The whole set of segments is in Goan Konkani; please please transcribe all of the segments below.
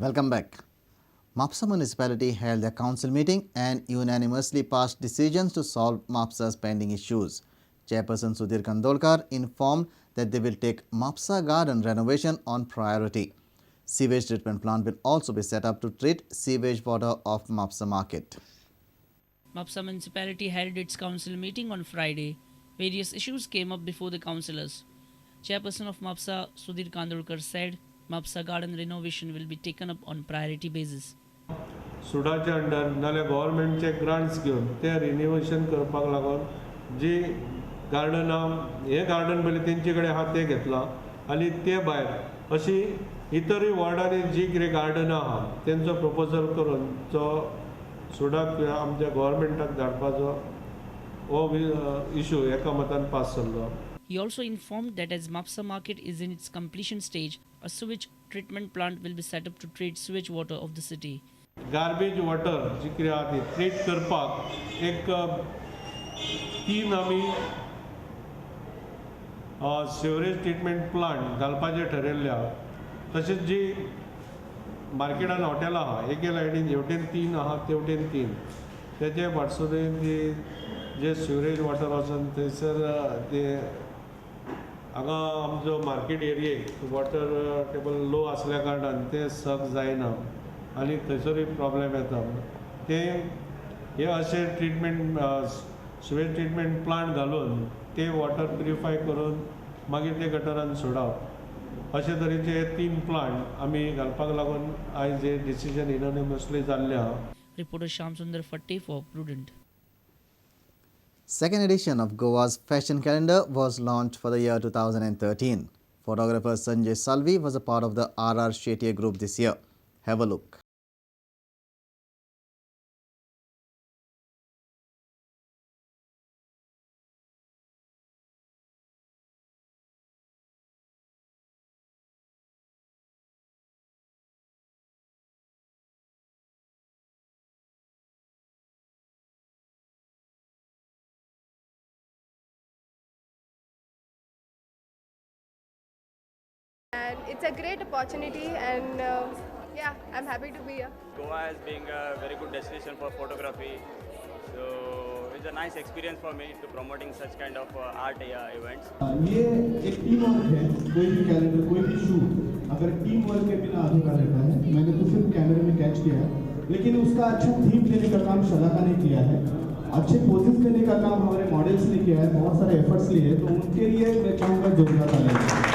Welcome back. Mapsa Municipality held a council meeting and unanimously passed decisions to solve Mapsa's pending issues. Chairperson Sudhir Kandolkar informed that they will take Mapsa Garden renovation on priority. Sewage treatment plant will also be set up to treat sewage water of Mapsa market. Mapsa Municipality held its council meeting on Friday. Various issues came up before the councillors. Chairperson of Mapsa, Sudhir Kandolkar, said Mapsa Garden renovation will be taken up on priority basis. सुडाच्या अंडर नाल्यार गव्हर्मेंटचे ग्रांट्स घेवन ते रिनोवेशन करपाक लागून जी गार्डनां हें गार्डन पयलीं तेंचे कडेन आहा तें घेतलां आनी ते भायर अशी इतरूय वॉर्डांनी जी कितें गार्डनां आहा तेंचो प्रपोजल करून जो सुडाक आमच्या गव्हर्मेंटाक धाडपाचो हो इशू एका मतान पास जाल्लो. He also informed that as Mapsa market is in its completion stage, a sewage treatment plant will be set up to treat sewage water of the city. Garbage water जी कितें आहा ती ट्रीट करपाक एक तीन आमी सिवरेज ट्रिटमेंट प्लांट घालपाचें ठरयल्लें आहा. तशेंच जी मार्केटान हॉटेलां आहा एके लायनीन हेवटेन तीन आहा तेवटेन तीन तेजे वाटसुरे ती जे सिवरेज वॉटर वचून थंयसर ते हांगा आमचो मार्केट एरियेक वॉटर टेबल लो आसल्या कारणान तें सक जायना आनी थंयसरूय प्रॉब्लेम येता. ते हे अशे ट्रिटमेंट सिवेज ट्रिटमेंट प्लांट घालून ते वॉटर प्युरिफाय करून मागीर ते गटरान सोडप अशे तरेचे हे तीन प्लांट आमी घालपाक लागून आयज हे डिसिजन युनानिमसली जाल्लें आहा. Reporter Sham Sundar Fatte for Prudent. Second edition of Goa's fashion calendar was launched for the year 2013. Photographer Sanjay Salvi was a part of the RR Shetye group this year. Have a look. And it's a great opportunity, and yeah, I'm happy to be here. Goa has been a very good destination for photography, so it's a nice experience for me to promoting such kind of art events. ये एक टीम वर्क है. कोई भी कैलेंडर, कोई भी शूट अगर टीम वर्क के बिना अधूरा रहता है. मैंने तो सिर्फ कैमरे में कैच किया है, लेकिन उसका अच्छा थीम देने का काम शलाका ने किया है, अच्छे पोजेस देने का काम हमारे मॉडल्स ने किया है, बहुत सारे एफर्ट्स लिए, तो उनके लिए मैं चाहूँगा जोरदार तालियां.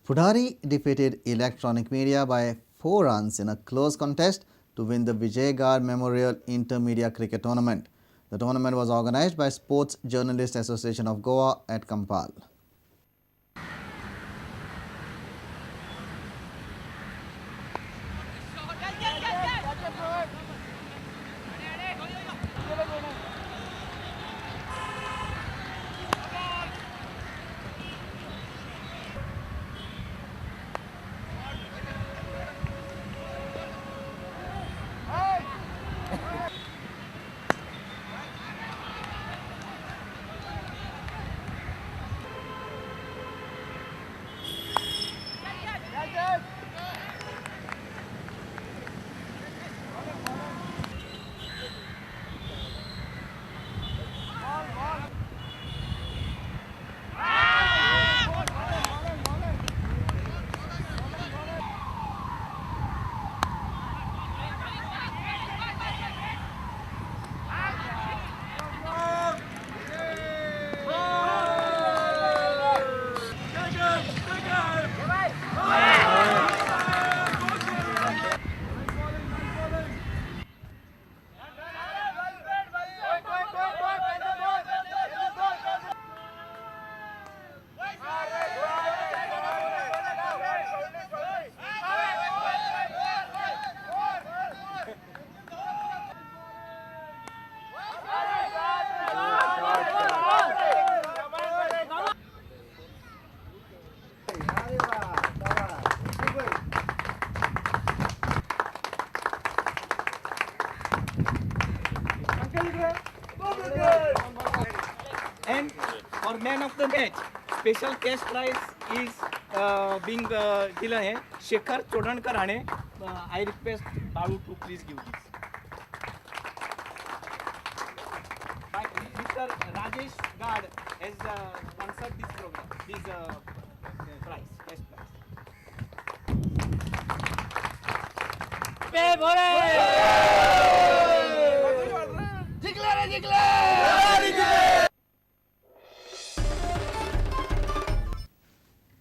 Pudari defeated Electronic Media by 4 runs in a close contest to win the Vijaygarh Memorial Intermedia Cricket Tournament. The tournament was organized by Sports Journalists Association of Goa at Kampal. And for man of the match, special cash prize is बींग दिलं हें शेखर चोडणकर हाणें. I request Balu to please give this. Mister Rajesh Gad has sponsored this program, this prize, cash prize. पे भोरे. जिंकले रे जिंकले.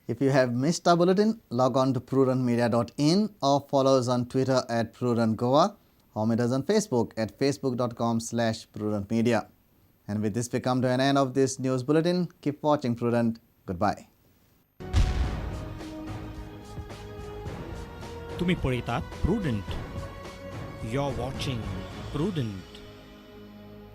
If you have missed our bulletin, log on to prudentmedia.in or follow us on Twitter at Prudent Goa or meet us on Facebook at facebook.com/prudentmedia. And with this, we come to an end of this news bulletin. Keep watching Prudent. Goodbye. तुम्ही पळयतात prudent. You are watching Prudent.